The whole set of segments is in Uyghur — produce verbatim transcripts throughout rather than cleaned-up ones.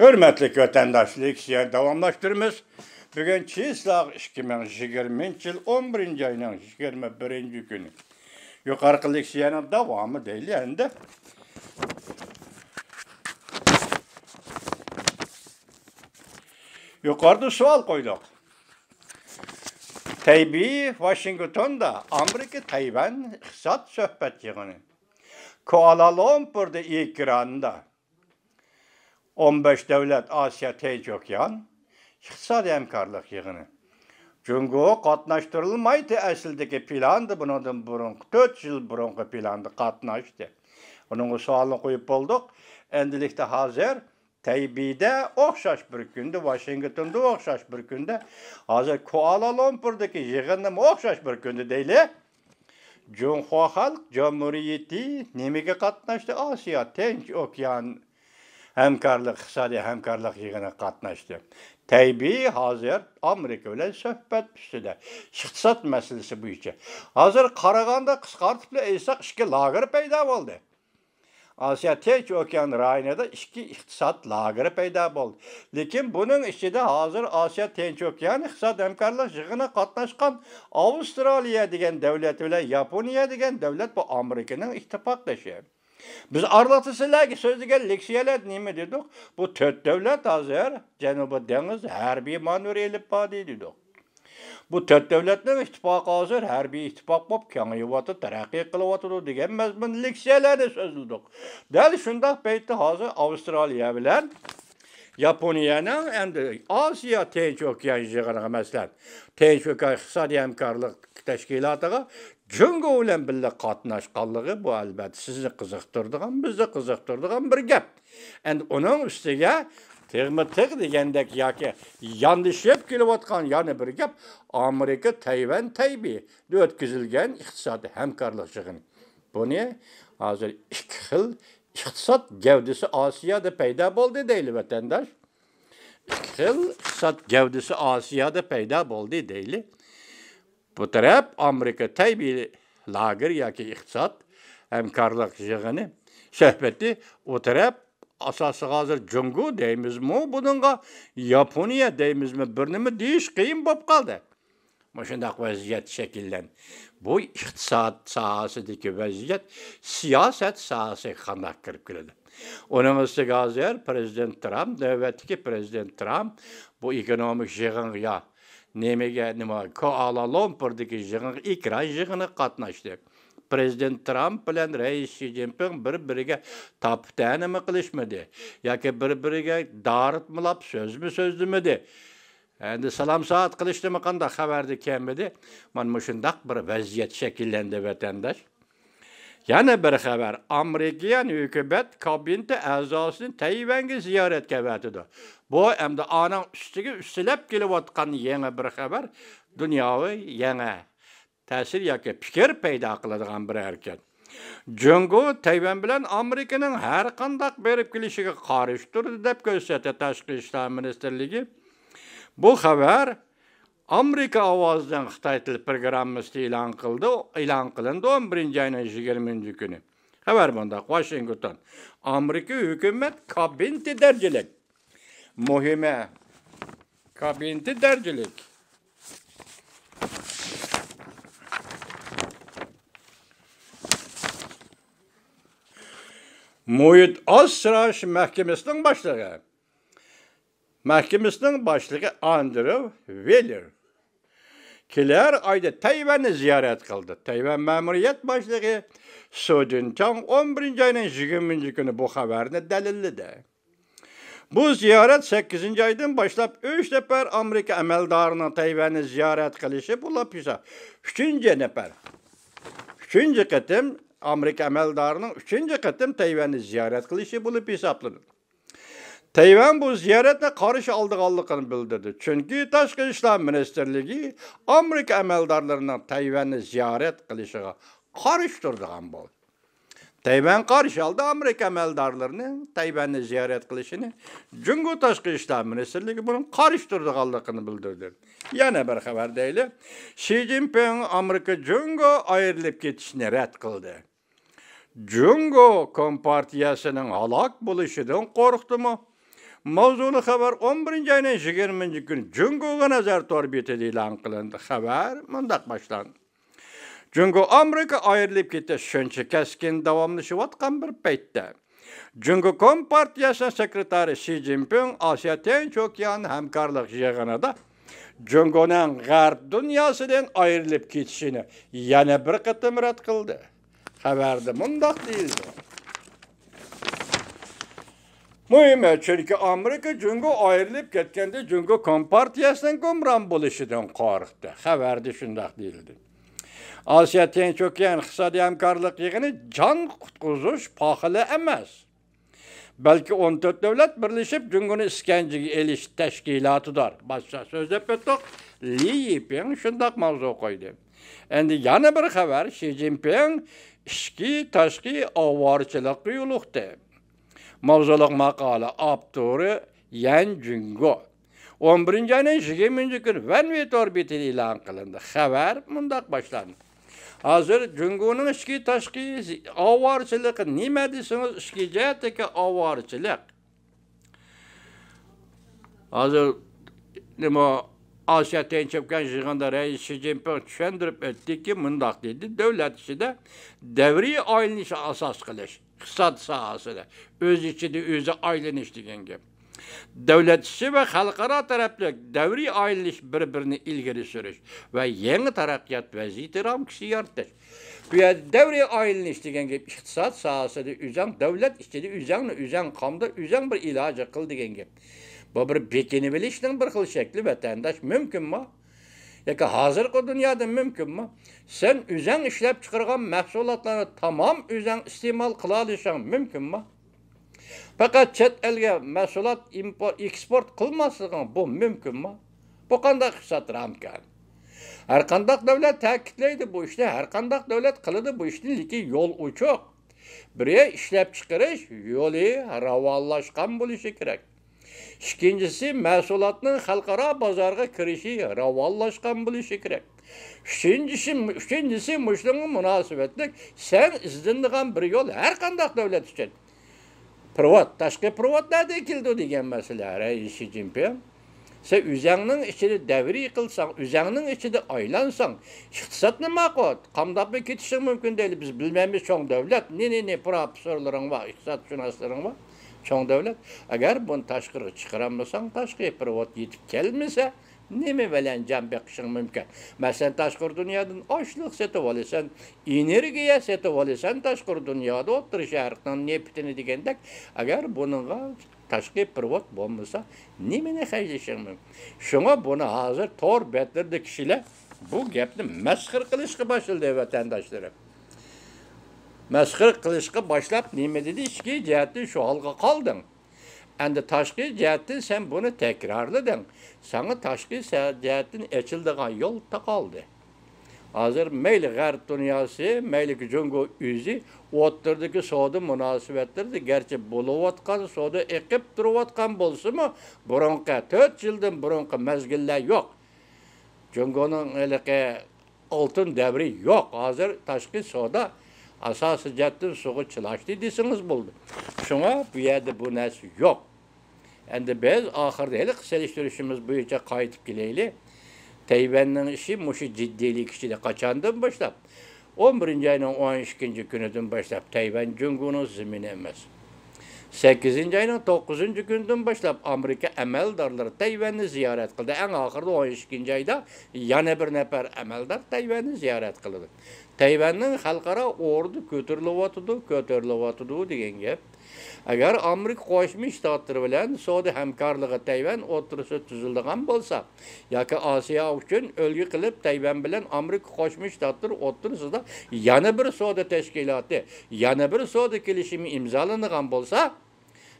ھۆرمەتلىك ۋەتەنداشلار، لېكسىيەنى داۋاملاشتۇرىمىز. بۈگۈن چىسلاغ ئىككى مىڭ يىگىرمىنچى يىل ئون بىرىنچى ئاينىڭ يىگىرمە بىرىنچى كۈنى. يۇقىرىقى لېكسىيەنىڭ داۋامى دەيلى ئەمدى. يۇقىرىدا سوئال قويدۇق. تەيبېي ۋاشىنگتوندا ئامېرىكا تەيۋەن ئىقتىساد سۆھبەت يىغىنى، كۇئالا لۇمپۇردا ئېكراندا ئون بەش دۆلەت ئاسىيا تىنچ ئوكيان ئىقتىسادىي ھەمكارلىق يىغىنى. جۇڭگو قاتناشتۇرۇلمايتتى ئەسلىدىكى پىلاندا، بۇنىڭدىن بۇرۇنقى تۆت يىل بۇرۇنقى پىلاندا قاتناشتى. ئۇنىڭغا سوئالنى قويۇپ بولدۇق. ئەمدىلىكتە ھازىر تەيبېيدە ئوخشاش بىر كۈندە، ۋاشىنگتوندا ئوخشاش بىر كۈندە، ھازىر كۇئالا لۇمپۇردىكى يىغىندىمۇ ئوخشاش بىر كۈندە دەيلى. جۇڭخۇا خەلق جۇمھۇرىيىتى نېمىگە قاتناشتى؟ ئاسىيا تىنچ ئوكيان ھەمكارلىق، ئىقتىسادىي ھەمكارلىق يىغىنىغا قاتناشتى. تەيبېي ھازىر ئامېرىكا بىلەن سۆھبەت ئۈستىدە، ئىقتىساد مەسىلىسى بويىچە. ھازىر قارىغاندا، قىسقارتىپلا ئېيتساق، ئىككى لاگېر پەيدا بولدى. ئاسىيا تىنچ ئوكيان رايونىدا ئىككى ئىقتىساد لاگېرى پەيدا بولدى. لېكىن بۇنىڭ ئىچىدە ھازىر ئاسىيا تىنچ ئوكيان ئىقتىساد ھەمكارلىق يىغىنىغا قاتناشقان ئاۋسترالىيە دېگەن دۆلەت بىلەن ياپونىيە دېگەن دۆلەت بۇ ئامېرىكىنىڭ ئىتتىپاقدىشى. بىز ئارىلىقتا سىلەرگە سۆزلىگەن لېكسىيەلەردە نېمە دېدۇق؟ بۇ تۆت دۆلەت ھازىر جەنۇبىي دېڭىز ھەربىي مانېۋىر ئېلىپ باردى دېدۇق. بۇ تۆت دۆلەتنىڭ ئىتتىپاقى ھازىر ھەربىي ئىتتىپاق بولۇپ كېڭىيىۋاتىدۇ، تەرەققىي قىلىۋاتىدۇ دېگەن مەزمۇندا لېكسىيەلەرنى سۆزلىدۇق. دەل شۇنداق پەيتتە ھازىر ئاۋسترالىيە بىلەن ياپونىيەنىڭ ئەمدى ئاسىيا تىنچ ئوكيان يىغىنىغا، مەسىلەن، تىنچ ئوكيان ئىقتىسادىي ھەمكارلىق تەشكىلاتىغا جۇڭگو بىلەن بىللە قاتناشقانلىقى، بۇ، ئەلۋەتتە، سىزنى قىزىقتۇرىدىغان، بىزنى قىزىقتۇرىدىغان بىر گەپ. ئەمدى ئۇنىڭ ئۈستىگە تىغمۇ تىغ دېگەندەك ياكى ياندىشىپ كېلىۋاتقان يەنە بىر گەپ، ئامېرىكا تەيۋەن تەيبېيدە ئۆتكۈزۈلگەن ئىقتىسادىي ھەمكارلىق يىغىنى. بۇنى ھازىر ئىككى خىل ئىقتىساد گەۋدىسى ئاسىيادا پەيدا بولدى دەيلى، ۋەتەنداش. ئىككى خىل ئىقتىساد گەۋدىسى ئاسىيادا پەيدا بولدى دەيلى. بۇ تەرەپ ئامېرىكا تەيبېي لاگېر ياكى ئىقتىساد ھەمكارلىق يىغىنى سۆھبىتى، ئۇ تەرەپ ئاساسلىق ھازىر جۇڭگو دەيمىزمۇ بۇنىڭغا، ياپونىيە دەيمىزمۇ، بىر نېمە دېيىش قىيىن بولۇپ قالدى. مۇشۇنداق ۋەزىيەت شەكىللەندى. بۇ ئىقتىساد ساھەسىدىكى ۋەزىيەت سىياسەت ساھەسىگە قانداق كىرىپ كېلىدۇ؟ ئۇنىڭ ئۈستىگە ھازىر پىرېزىدېنت ترامپ، نۆۋەتتىكى پىرېزىدېنت ترامپ بۇ ئېكونومىك يىغىنغا، يا نېمىگە، نېمە، كۇئالا لۇمپۇردىكى يىغىنغا، ئېكران يىغىنىغا قاتناشتى. پىرېزىدېنت ترامپ بىلەن رەئىس شى جىنپىڭ بىر-بىرىگە تاپا-تەنىمۇ قىلىشمىدى ياكى بىر-بىرىگە دارىتمىلاپ سۆزمۇ سۆزلىمىدى. ئەمدى سالام-سائەت قىلىشتىمۇ قانداق خەۋەردە كەلمىدى. مانا مۇشۇنداق بىر ۋەزىيەت شەكىللەندى، ۋەتەنداش. يەنە بىر خەۋەر، ئامېرىكىيەن ھۆكۈمەت كابىنېتى ئەزاسىنى تەيۋەنگە زىيارەتكە ئەۋەتىدۇ. بۇ ئەمدى ئانىڭ ئۈستىگە ئۈستىلەپ كېلىۋاتقان يېڭى بىر خەۋەر، دۇنياۋى يېڭى تەسىر ياكى پىكىر پەيدا قىلىدىغان بىر ھەرىكەت. جۇڭگو تەيۋەن بىلەن ئامېرىكىنىڭ ھەر قانداق بېرىپ كېلىشىگە قارشى تۇردى، دەپ كۆرسەتتى تاشقى ئىشلار مىنىستىرلىكى. بۇ خەۋەر ئامېرىكا ئاۋازىنىڭ خىتاي تىل پروگراممىسىدا ئېلان قىلدى، ئېلان قىلىندى ئون بىرىنچى ئاينىڭ يىگىرمىنچى كۈنى. خەۋەر مۇنداق، ۋاشىنگتون. ئامېرىكا ھۆكۈمەت كابىنېتى دەرىجىلىك مۇھىمە، كابىنېتى دەرىجىلىك مۇھىت ئاسراش مەھكىمىسىنىڭ باشلىقى، مەھكىمىسىنىڭ باشلىقى ئاندرېۋ ۋېلېر كېلەر ئايدا تەيۋەننى زىيارەت قىلدى. تەيۋەن مەمۇرىيەت باشلىقى سۇ جىنچاڭ ئون بىرىنچى ئاينىڭ يىگىرمىنچى كۈنى بۇ خەۋەرنى دەلىللىدى. بۇ زىيارەت سەككىزىنچى ئايدىن باشلاپ ئۈچ نەپەر ئامېرىكا ئەمەلدارىنىڭ تەيۋەننى زىيارەت قىلىشى بولۇپ ھېساب-، ئۈچىنچى نەپەر، ئۈچىنچى قېتىم ئامېرىكا ئەمەلدارىنىڭ ئۈچىنچى قېتىم تەيۋەننى زىيارەت قىلىشى بولۇپ ھېسابلىنىدۇ. تەيۋەن بۇ زىيارەتنى قارشى ئالىدىغانلىقىنى بىلدۈردى، چۈنكى تاشقى ئىشلار مىنىستىرلىكى ئامېرىكا ئەمەلدارلىرىنىڭ تەيۋەننى زىيارەت قىلىشىغا قارشى تۇرىدىغان بولدى. تەيۋەن قارشى ئالدى ئامېرىكا ئەمەلدارلىرىنىڭ تەيۋەننى زىيارەت قىلىشىنى. جۇڭگو تاشقى ئىشلار مىنىستىرلىكى بۇنىڭ قارشى تۇرىدىغانلىقىنى بىلدۈردى. يەنە بىر خەۋەر دەيلى. شى جىنپىڭ ئامېرىكا جۇڭگو ئايرىلىپ كېتىشنى رەت قىلدى. جۇڭگو كومپارتىيەسىنىڭ ھالاك بولۇشىدىن قورقتىمۇ؟ ماۋزۇلۇق خەۋەر ئون بىرىنچى ئاينىڭ يىگىرمىنچى كۈنى جۇڭگوغا نەزەر تور بېتىدە ئېلان قىلىندى. خەۋەر مۇنداق باشلاندى. جۇڭگو ئامېرىكا ئايرىلىپ كېتىش شۇنچە كەسكىن داۋاملىشىۋاتقان بىر پەيتتە، جۇڭگو كومپارتىيەسىنىڭ سېكرېتارى شى جىنپىڭ ئاسىيا تىنچ ئوكيان ھەمكارلىق يىغىنىدا جۇڭگونىڭ غەرب دۇنياسىدىن ئايرىلىپ كېتىشىنى يەنە بىر قېتىم رەت قىلدى. خەۋەردە مۇنداق دېيىلدى. مۇھىمى، چۈنكى ئامېرىكا جۇڭگو ئايرىلىپ كەتكەندە جۇڭگو كومپارتىيەسىنىڭ گۇمران بولۇشىدىن قورقتى. خەۋەردە شۇنداق دېيىلدى. ئاسىيا تىنچ ئوكيان ئىقتىسادىي ھەمكارلىق يىغىنى جان قۇتقۇزۇش پاخىلى ئەمەس، بەلكى ئون تۆت دۆلەت بىرلىشىپ جۇڭگونى ئىسكەنجىگە ئېلىش تەشكىلاتىدۇر. باشقا سۆزلەپ ئۆتتۇق، لى يىپىڭ شۇنداق ماۋزۇ قويدى. ئەمدى يەنە بىر خەۋەر، شى جىنپىڭ ئىچكى، تاشقى ئاۋارىچىلىققا يولۇقتى. ماۋزۇلۇق ماقالە ئاپتورى يەن جۇڭگو. ئون بىرىنچى ئاينىڭ يىگىرمىنچى كۈنى ۋەنۋې تور بېتىدە ئېلان قىلىندى. خەۋەر مۇنداق باشلاندى. ھازىر جۇڭگونىڭ ئىچكى، تاشقى ئاۋارىچىلىقى نېمە دېسىڭىز، ئىچكى جەھەتتىكى ئاۋارىچىلىق. ھازىر نېمە، ئاسىيا تىنچ ئوكيان يىغىنىدا رەئىس شى جىنپىڭ چۈشەندۈرۈپ ئۆتتىكى، مۇنداق دېدى، دۆلەت ئىچىدە دەۋرىي ئايلىنىشنى ئاساس قىلىش، ئىقتىساد ساھەسىدە ئۆز ئىچىدە ئۆزى ئايلىنىش دېگەن گەپ. دۆلەت ئىچى ۋە خەلقئارا تەرەپلىك دەۋرىي ئايلىنىش، بىر-بىرىنى ئىلگىرى سۈرۈش ۋە يېڭى تەرەققىيات ۋەزىيىتى رامكىسى يارىتىش. بۇ يەردە دەۋرىي ئايلىنىش دېگەن گەپ ئىقتىساد ساھەسىدە ئۆزەڭ، دەۋلەت ئىچىدە ئۆزەڭنى ئۆزەڭ قامدا، ئۆزەڭ بىر ئىلاجى قىل دېگەن گەپ. بۇ بىر بېكىنىۋېلىشنىڭ بىر خىل شەكلى، ۋەتەنداش، مۇمكىنمۇ؟ ياكى ھازىرقى دۇنيادا مۇمكىنمۇ؟ سەن ئۆزەڭ ئىشلەپچىقارغان مەھسۇلاتلارنى تامام ئۆزەڭ ئىستېمال قىلالىشىڭ مۇمكىنمۇ؟ پەقەت چەت ئەلگە مەھسۇلات ئىمپور-، ئېكسپورت قىلماسلىقىڭ بۇ مۇمكىنمۇ؟ بۇ قانداق ئىقتىساد رامكا؟ ھەرقانداق دۆلەت تەكىتلەيدۇ بۇ ئىشنى، ھەرقانداق دۆلەت قىلىدۇ بۇ ئىشنى، لېكىن يول ئوچۇق. بىرى، ئىشلەپچىقىرىش يولى راۋانلاشقان بولۇشى كېرەك. ئىككىنچىسى، مەھسۇلاتنىڭ خەلقئارا بازارغا كىرىشى راۋانلاشقان بولۇشى كېرەك. ئۈچىنچىسى، ئۈچىنچىسى، مۇشۇنىڭغا مۇناسىۋەتلىك سەن ئىزدىنىدىغان بىر يول ھەرقانداق دۆلەت ئۈچۈن. پىرۋوت، تاشقى پىرۋوت نەدىن كېلىدۇ دېگەن مەسىلە، رەئىس شى جىنپىڭ. سەن ئۆزەڭنىڭ ئىچىدە دەۋرىي قىلساڭ، ئۆزەڭنىڭ ئىچىدە ئايلانساڭ، ئىقتىساد نېمە قىلىۋاتىدۇ؟ قامداپمۇ كېتىشىڭ مۇمكىن دەيلى، بىز بىلمەيمىز، چوڭ دۆلەت، نى، نى، نى، پروفېسسورلىرىڭ بار، ئىقتىسادشۇناسلىرىڭ بار، چوڭ دۆلەت. ئەگەر بۇنى تاشقىرىغا چىقىرالمىساڭ، تاشقى پىرۋوت يېتىپ كەلمىسە، نېمە بىلەن جان بېقىشىڭ مۇمكىن؟ مەسىلەن، تاشقىرى دۇنيادىن ئاشلىق سېتىۋالىسەن، ئېنېرگىيە سېتىۋالىسەن، تاشقىرى دۇنيادا ئوتتۇرا شەرقنىڭ نېفىتىنى دېگەندەك، ئەگەر بۇنىڭغا تاشقى پېرېۋوت بولمىسا، نېمىنى خەجلىشىڭ مۇمكىن؟ شۇڭا بۇنى ھازىر تور بەتلىرىدە كىشىلەر بۇ گەپنى مەسخىرە قىلىشقا باشلىدى، ۋەتەنداشلىرىم. مەسخىرە قىلىشقا باشلاپ، نېمە دېدى؟ ئىچكى جەھەتتىن شۇ ھالغا قالدىڭ. ئەمدى تاشقى جەھەتتىن سەن بۇنى تەكرارلىدىڭ. ساڭا تاشقى سە-، جەھەتتىن ئېچىلىدىغان يول تاقالدى. ھازىر مەيلى غەرب دۇنياسى، مەيلى جۇڭگو ئۆزى ئوتتۇرىدىكى سودا مۇناسىۋەتلىرىدە گەرچە بولۇۋاتقان سودا ئېقىپ تۇرۇۋاتقان بولسىمۇ، بۇرۇنقى، تۆت يىلدىن بۇرۇنقى مەزگىللەر يوق. جۇڭگونىڭ ھېلىقى ئالتۇن دەۋرى يوق. ھازىر تاشقى سودا ئاساسىي جەھەتتىن سۇغا چىلاشتى دېسىڭىز بولىدۇ. شۇڭا بۇ يەردە بۇ نەرسە يوق. ئەمدى بىز ئاخىرىدا ھېلىقى سېلىشتۇرۇشىمىز بويىچە قايتىپ كېلەيلى. تەيۋەننىڭ ئىشى مۇشۇ جىددىيلىك ئىچىدە قاچاندىن باشلاپ، ئون بىرىنچى ئاينىڭ ئون ئىككىنچى كۈنىدىن باشلاپ تەيۋەن جۇڭگونىڭ زېمىنى ئەمەس. سەككىزىنچى ئاينىڭ توققۇزىنچى كۈنىدىن باشلاپ ئامېرىكا ئەمەلدارلىرى تەيۋەننى زىيارەت قىلدى. ئەڭ ئاخىرىدا ئون ئىككىنچى ئايدا يەنە بىر نەپەر ئەمەلدار تەيۋەننى زىيارەت قىلىدۇ. تەيۋەننىڭ خەلقئارا ئورنى كۆتۈرۈلۈۋاتىدۇ، كۆتۈرۈلۈۋاتىدۇ دېگەن گەپ. ئەگەر ئامېرىكا قوشما شتاتلىرى بىلەن سودا ھەمكارلىقى تەيۋەن ئوتتۇرىسىدا تۈزۈلىدىغان بولسا، ياكى ئاسىيا ئۈچۈن ئۈلگە قىلىپ تەيۋەن بىلەن ئامېرىكا قوشما شتاتلىرى ئوتتۇرىسىدا يەنە بىر سودا تەشكىلاتى، يەنە بىر سودا كېلىشىمى ئىمزالىنىدىغان بولسا،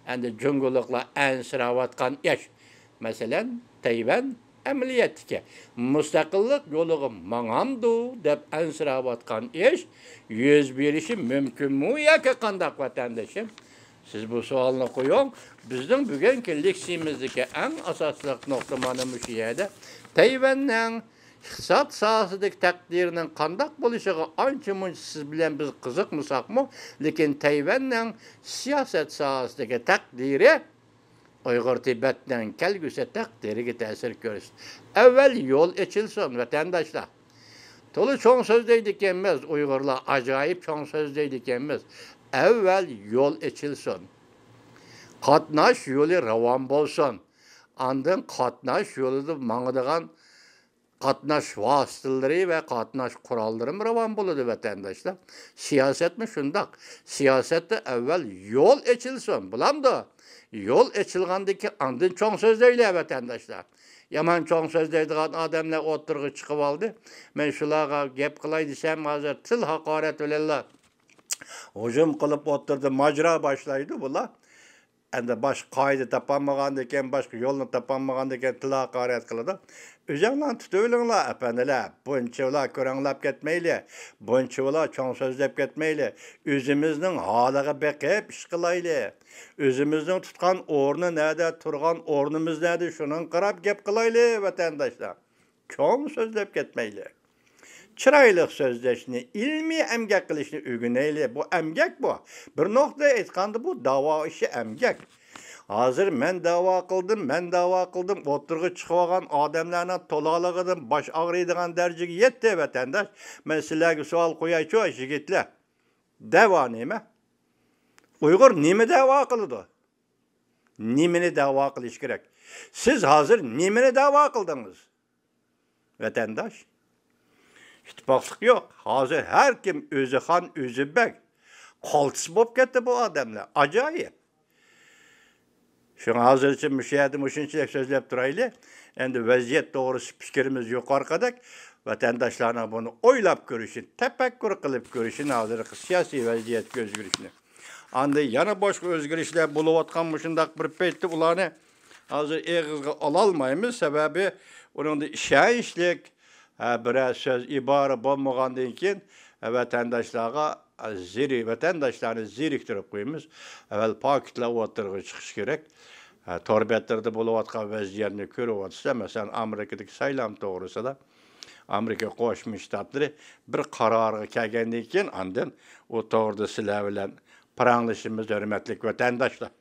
ئەمدى جۇڭگولۇقلار ئەنسىرەۋاتقان ئىش. مەسىلەن، تەيۋەن ئەمەلىيەتتىكى مۇستەقىللىق يولىغا ماڭامدۇ دەپ ئەنسىرەۋاتقان ئىش يۈز بېرىشى مۇمكىنمۇ ياكى قانداق، ۋەتەندىشىم؟ سىز بۇ سوئالنى قويۇڭ. بىزنىڭ بۈگۈنكى لېكسىيىمىزدىكى ئەڭ ئاساسلىق نۇقتا مانا مۇشۇ يەردە. تەيۋەننىڭ ئىقتىساد ساھەسىدىكى تەقدىرىنىڭ قانداق بولۇشىغا ئانچە-مۇنچە سىز بىلەن بىز قىزىقمىساقمۇ، لېكىن تەيۋەننىڭ سىياسەت ساھەسىدىكى تەقدىرى ئۇيغۇر تىبەتنىڭ كەلگۈسى تەقدىرىگە تەسىر كۆرسىتىدۇ. ئەۋۋەل يول ئېچىلسۇن، ۋەتەنداشلار. تولا چوڭ سۆزلەيدىكەنمىز، ئۇيغۇرلار ئاجايىپ چوڭ سۆزلەيدىكەنمىز. ئەۋۋەل يول ئېچىلسۇن. قاتناش يولى راۋان بولسۇن. ئاندىن قاتناش يولىدا ماڭىدىغان قاتناش ۋاسىتىلىرى ۋە قاتناش قوراللىرىمۇ راۋان بولىدۇ، ۋەتەنداشلار. سىياسەتمۇ شۇنداق. سىياسەتتە ئەۋۋەل يول ئېچىلسۇن، بولامدۇ؟ يول ئېچىلغاندىن كېيىن ئاندىن چوڭ سۆزلەيلى، ۋەتەنداشلار. يامان چوڭ سۆزلەيدىغان ئادەملەر ئوتتۇرىغا چىقىۋالدى. مەن شۇلارغا گەپ قىلاي دېسەم، ھازىر تىل ھاقارەت بىلەنلا ھۇجۇم قىلىپ ئوتتۇرىدا ماجىرا باشلايدۇ بۇلار. ئەمدى باشقا قائىدە تاپالمىغاندىكىن، باشقا يولنى تاپالمىغاندىكىن تىل ھاقارەت قىلىدۇ. ئۆزۈڭلارنى تۇتۇۋېلىڭلار، ئەپەندىلەر. بۇنچىۋالا كۆرەڭلەپ كەتمەيلى. بۇنچىۋالا چوڭ سۆزلەپ كەتمەيلى. ئۆزىمىزنىڭ ھالىغا بېقىپ ئىش قىلايلى. ئۆزىمىزنىڭ تۇتقان ئورنى نەدە، تۇرغان ئورنىمىز نەدە، شۇنىڭغا قاراپ گەپ قىلايلى، ۋەتەنداشلار. چوڭ سۆزلەپ كەتمەيلى. چىرايلىق سۆزلەشنى، ئىلمىي ئەمگەك قىلىشنى ئۆگىنەيلى. بۇ ئەمگەك بۇ. بىر نۇقتىدا ئېيتقاندا، بۇ داۋا ئىشى، ئەمگەك. ھازىر مەن داۋا قىلدىم، مەن داۋا قىلدىم، ئوتتۇرىغا چىقىۋالغان ئادەملەرنىڭ تولالىقىدىن باش ئاغرىيدىغان دەرىجىگە يەتتى، ۋەتەنداش. مەن سىلەرگە سوئال قويايچۇ، يىگىتلەر. دەۋا نېمە؟ ئۇيغۇر نېمە دەۋا قىلىدۇ؟ نېمىنى دەۋا قىلىش كېرەك؟ سىز ھازىر نېمىنى دەۋا قىلدىڭىز؟ ۋەتەنداش، ئىتتىپاقلىق يوق. ھازىر ھەر كىم ئۆزى خان، ئۆزى بەگ. قالتىس بولۇپ كەتتى بۇ ئادەملەر. ئاجايىپ. شۇڭا ھازىرچە مۇشۇ يەردە مۇشۇنچىلىك سۆزلەپ تۇرايلى. ئەمدى ۋەزىيەت توغرىسى پىكرىمىز يۇقىرىقىدەك. ۋەتەنداشلارنىڭ بۇنى ئويلاپ كۆرۈشى، تەپەككۇر قىلىپ كۆرۈشىنى، ھازىرقى سىياسىي ۋەزىيەتكە ئۆزگىرىشنى. ئاندىن يەنە باشقا ئۆزگىرىشلەر بولۇۋاتقان مۇشۇنداق بىر پەيتتە ئۇلارنى ھازىر ئېغىزغا ئالالمايمىز، سەۋەبى ئۇنىڭدا ئىشەنچلىك، ھە، بىرەر سۆز، ئىبارە بولمىغاندىن كېيىن، ھە، ۋەتەنداشلارغا، ھە، زېرى-، ۋەتەنداشلارنى زېرىكتۈرۈپ قويىمىز. ئەۋۋەل پاكىتلار ئوتتۇرىغا چىقىشى كېرەك. ھە، تور بەتلىرىدە بولۇۋاتقان ۋەزىيەتنى كۆرۈۋاتىسىلەر. مەسىلەن، ئامېرىكىدىكى سايلام توغرىسىدا ئامېرىكا قوشما شتاتلىرى بىر قارارغا كەلگەندىن كېيىن، ئاندىن ئۇ توغرىدا سىلەر بىلەن پاراڭلىشىمىز، ھۆرمەتلىك ۋەتەنداشلار.